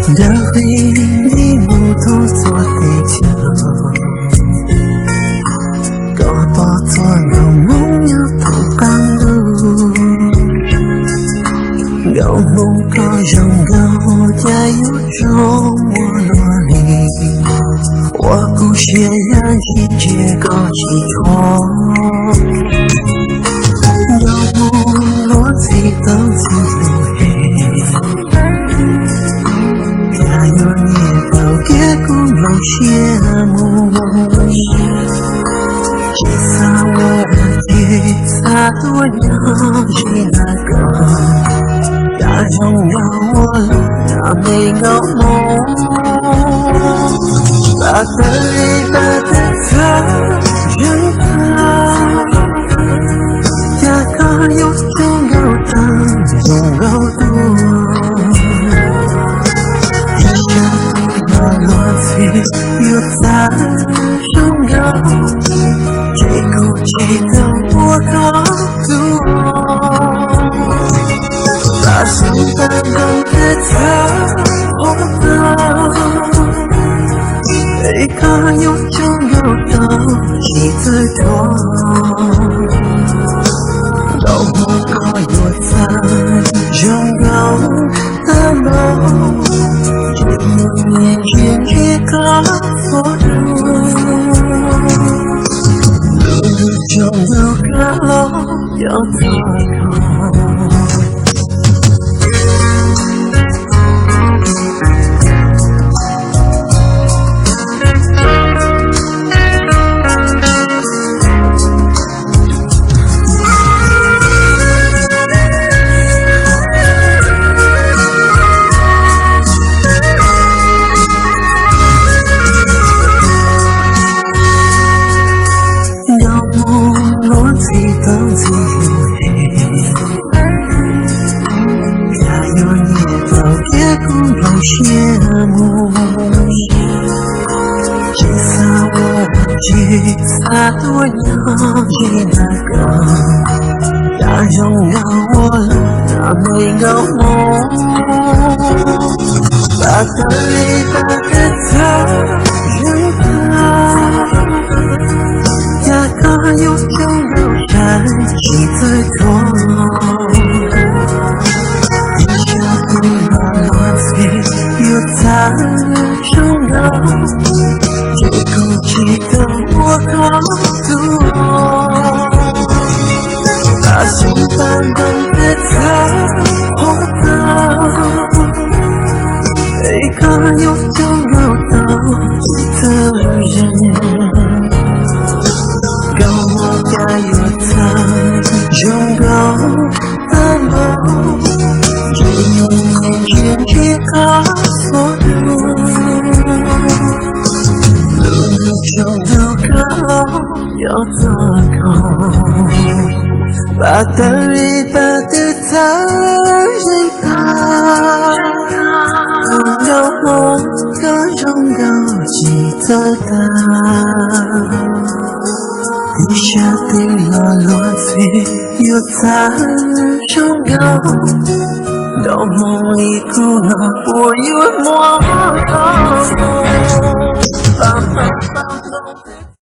Ntawm qhib mus thoob txhua teb chaws, koj pom txhua nroog Hmoob nyob thoob qab ntuj. Nkauj Hmoob koj zoo nkauj cas yuav zoo ua luaj li, ua kuv siab yam ntsis ntsia koj tsis thuam. Nkauj Hmoob luag ntxhi tau ntxhi tus es, cas yuav nyiam tau kiag kuv nplooj siab mus. Tsis xav ua dab tsi, xav tuaj nyob ze ntawm koj, cas zoo nkauj ua luaj me nkauj Hmoob. Pab tawm li pab twb txhawj zeeg tag, cas koj yuav zoo nkauj tag zoo nkauj tuaj. Ib sab twg los luag ntxhi yuav txawj zoo nkauj, ces kuv tsis tau ua koj tus. Pab xeeb pab ntoo twb txhawj qhov tag, es koj yuav zoo nkauj tau tsis txawj thuam. Nkauj Hmoob koj yuav txawj zoo nkauj tag npaum, ces mus nias ntsia ntsia koj txhua lus, lub ntuj tsaus ntuj kav los cov txog koj. Nkauj Hmoob luag ntxhi tau ntxhi tus es, cas yuav nyiam tau kiag kuv nplooj siab mus. Tsis xav ua dab tsi, xav tuaj nyob ze ntawm koj, cas zoo nkauj ua luaj me nkauj Hmoob. Pab tawm li pab twb txhawj zeeg tag, cas koj yuav zoo nkauj tag tsis txawj thuam. Ib sab twg los luag ntxhi yuav txawj zoo nkauj, ces kuv tsis tau ua koj tus. Pab xeeb pab ntoo twb txhawj qhov tag, es koj yuav zoo nkauj tau tsis txawj zeeg. Nkauj Hmoob koj yuav txawj zoo nkauj tag npaum, ces mus nias ntsia ntsia koj txhua lus, lub ntuj tsaus ntuj kav los cov txog koj. Pab tawm li pab twb txhawj zeeg tag, Nkauj Hmoob koj zoo nkauj tsis txawj tag. Ib sab twg los luag ntxhi yuav txawj zoo nkauj, Nkauj Hmoob li kuv no puas yuav muaj koj.